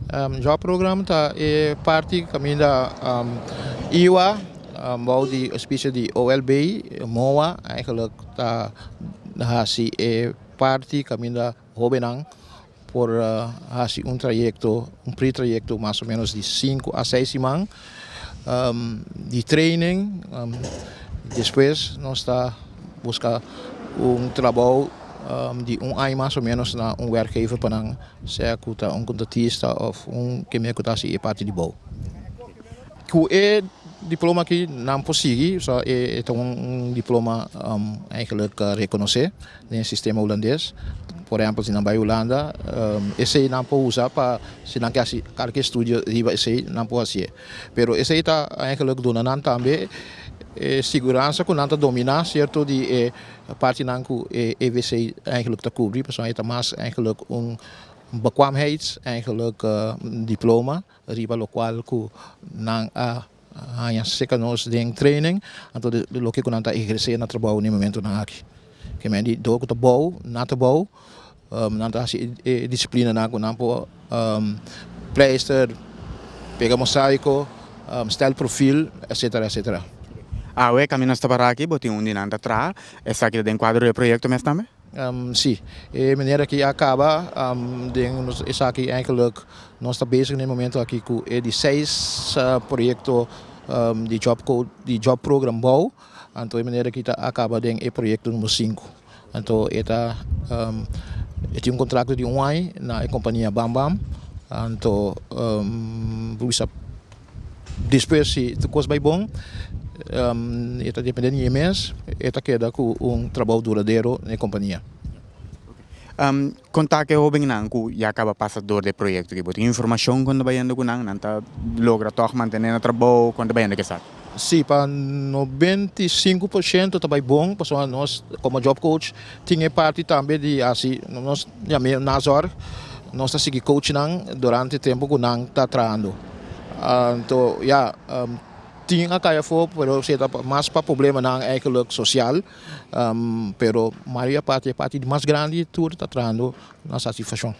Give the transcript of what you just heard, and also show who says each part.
Speaker 1: Job program ta e parti kaminda IWA bou di auspicio di OLB, MOA eigenlijk ta hasi e parti kaminda hóbennan por hasi un trayekto, un pre-trayekto mas o menos di 5 a 6 siman di training. Despues nos ta buska un trabou di un aña mas o menos na un werkgever pa nan, sea ku ta un kontratista òf un ku ku ta hasi e parti di bou. Ku e diploma aki nan por sigui, so e un diploma eigenlijk rekonosé den sistema hulandes. Por ehèmpel, si nan bai Hulanda, esei nan por usa pa si nan ke hasi kualke estudio riba esei, nan por hasi. Pero esei ta eigenlijk duna nan tambe siguransa ku nan ta dominá sierto di e partinan ku e EVC eigenlijk ta kubri, pasobra ta mas eigenlijk un bekwaamheids eigenlijk diploma riba lokual ku nan a haña serka nos den training, anto loke ku nan ta ehersé na trabou na momentonan aki. Ke men di dor ku ta bou, nan ta bou, nan ta hasi e disiplinanan ku nan por pleister, pega mosaiko, stel profiel, etc. Etc.
Speaker 2: Awe, kaminda nos ta pará aki, bo tin un di nan ta traha, esaki ta den kuadro di proyekto mes tambe?
Speaker 1: Si, e meneer aki a kaba, den esaki eigenlijk nos ta bezig na e momento aki ku e di seis proyekto di job code, di job program bou, anto e meneer aki ta a kaba den e proyekto number 5. Anto e ta e tin un kontrakto di un aña na e kompania Bam Bam, anto bisa despues si tur kos bai bon, e ta dependé di e mes, e ta keda ku un trabou duradero na e kompania.
Speaker 2: Konta ku e hóbennan ku ya kaba pasa dor di e proyekto aki, bo tin informashon kon ta bayendo ku nan, nan ta logra tòg mantené na trabou, kon ta bayendo ku esaki?
Speaker 1: Si, pa 95% ta bai bon, pasobra nos komo job coach tin e parti tambe di hasi, nos yam'é nazorg, nos ta sigui coach nan durante tempu ku nan ta trahando. Anto ya, tin a kai afó, pero si ta mas pa problemanan eigenlijk sosial, pero mayoria parti, e parti mas grandi tur ta trahando na satisfakshon.